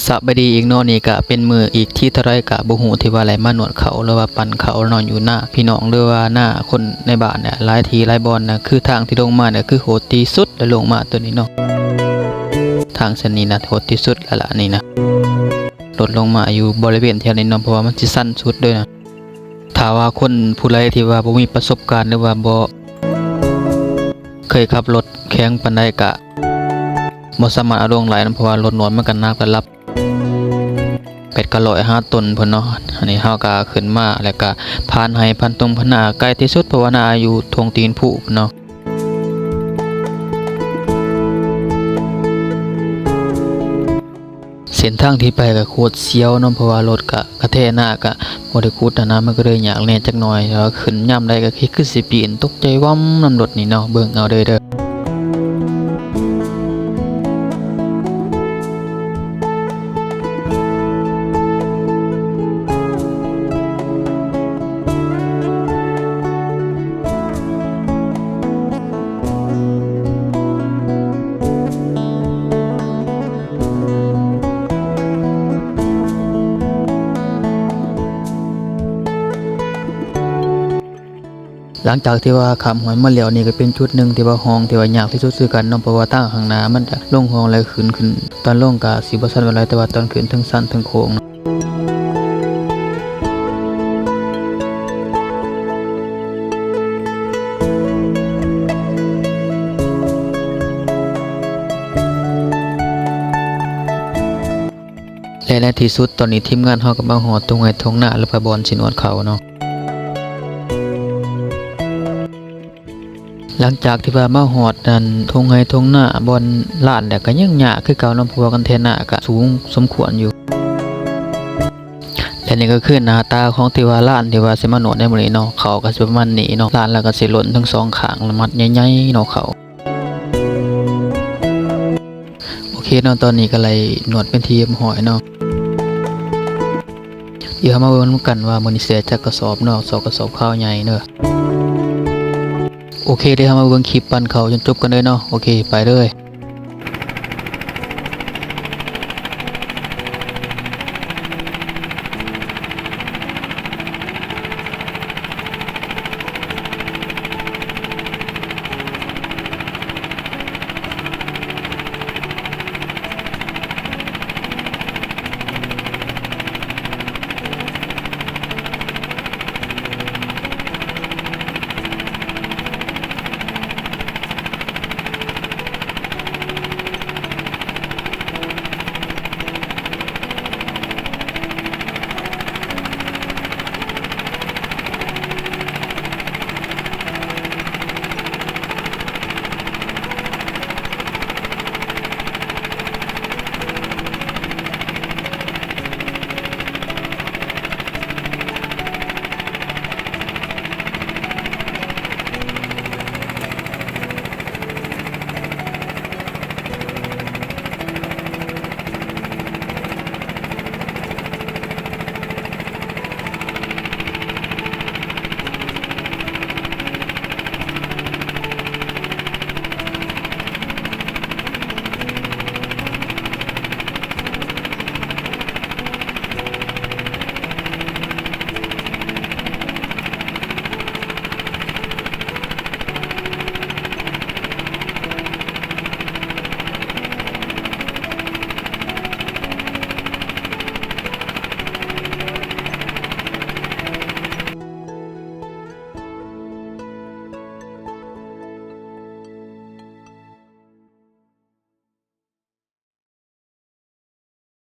ສະບາຍດີອີກເນາະ ນີ້ກະເປັນມື້ອີກທີເທົ່າໃດກະບໍ່ຮູ້ ທີ່ວ່າໄດ້ມານວດເຂົ້າ ຫຼືວ່າປັ່ນເຂົ້າເນາະ ຢູ່ນາພີ່ນ້ອງ ຫຼືວ່ານາຄົນໃນບ້ານນີ້ ຫຼາຍທີ່ຫຼາຍບ່ອນນະ. ຄືທາງທີ່ລົງມານີ້ຄືໂຫດທີ່ສຸດ ແລ້ວລົງມາໂຕນີ້ເນາະ ທາງເສັ້ນນີ້ນະ ໂຫດທີ່ສຸດແລ້ວລະນີ້ນະ. ລົດລົງມາຢູ່ບໍລິເວນແຖວນີ້ເນາະ ເພາະວ່າມັນຊິຊັນສຸດເດ້ນະ. ຖ້າວ່າຄົນຜູ້ໃດທີ່ວ່າບໍ່ມີປະສົບການ ຫຼືວ່າບໍ່ເຄີຍຂັບລົດແຂງປານໃດ ກະບໍ່ສາມາດເອົາລົງໄດ້ນຳ ເພາະວ່າລົດນວດມັນກະໜັກລະດັບແປດເກົ້າຮ້ອຍຫ້າຕົນພຸ້ນເນາະ. ອັນນີ້ເຮົາກະຂຶ້ນມາ ແລ້ວກະຜ່ານໄຮ່ຜ່ານຕົງຜ່ານນາ ໃກ້ທີ່ສຸດ ເພາະວ່ານາຢູ່ທົ່ງຕີນພູພຸ້ນເນາະ. ເສັ້ນທາງທີ່ໄປກະໂຄດສຽວເນາະ ເພາະວ່າລົດກະກະແທກ ນາກະບໍ່ໄດ້ຂຸດຫັ້ນນະ ມັນກະເລີຍຍາກແດ່ຈັກໜ້ອຍ. ແຕ່ວ່າຂຶ້ນຍາມໃດກະຄື ຄືຊິປີນ ຕົກໃຈຫວ່ຳນຳລົດນີ້ເນາະ ເບິ່ງເອົາເດີ ເດີ. ຫຼັງຈາກທີ່ວ່າຂ້າມຫ້ວຍມາແລ້ວ ນີ້ກະເປັນຈຸດໜຶ່ງທີ່ວ່າຮ່ອງທີ່ວ່າຍາກທີ່ສຸດຄືກັນເນາະ ເພາະວ່າທາງຂ້າງໜ້າມັນຈະລົງຮ່ອງ ແລ້ວຂຶ້ນ ຂຶ້ນ ຕອນລົງກະຊິບໍ່ຊັນປານໃດ ແຕ່ວ່າຕອນຂຶ້ນເທິງຊັນເທິງໂຄ້ງເນາະ. ແລະໃນທີ່ສຸດຕອນນີ້ທີມງານເຮົາກະມາຮອດທົ່ງໄຮ່ທົ່ງນາ ຫຼືວ່າບ່ອນຊິນວດເຂົ້າເນາະ. ຫຼັງຈາກທີ່ວ່າມາຮອດອັນທົ່ງໄຮ່ທົ່ງນາ ບ່ອນລານແລ້ວ ກະຍັງຍາກຄືເກົ່າເນາະ ເພາະວ່າກະແທກ ນາກະສູງສົມຄວນຢູ່. ແລະນີ້ກະຄືໜ້າຕາຂອງທີ່ວ່າລານທີ່ວ່າຊິມານວດໃນມື້ນີ້ເນາະ ເຂົ້າກະຊິປະມານນີ້ເນາະ. ລານລະກະຊິລົ້ນທັງສອງຂ້າງ ລະມັດໃຫຍ່ໆເນາະເຂົ້າ. ໂອເຄເນາະ ຕອນນີ້ກະໄດ້ນວດເປັນທີ່ຮຽບຮ້ອຍເນາະ. ດຽວເຮົາມາເບິ່ງນຳກັນວ່າມື້ນີ້ຊິໄດ້ຈັກກະສອບເນາະ ສອງກະສອບຄາວໃຫຍ່ເດີ. ໂອເຄ ດຽວເຮົາມາເບິ່ງຄລິບປັ່ນເຂົ້າຈົນຈົບກັນເລີຍເນາະ. ໂອເຄ ໄປເລີຍ.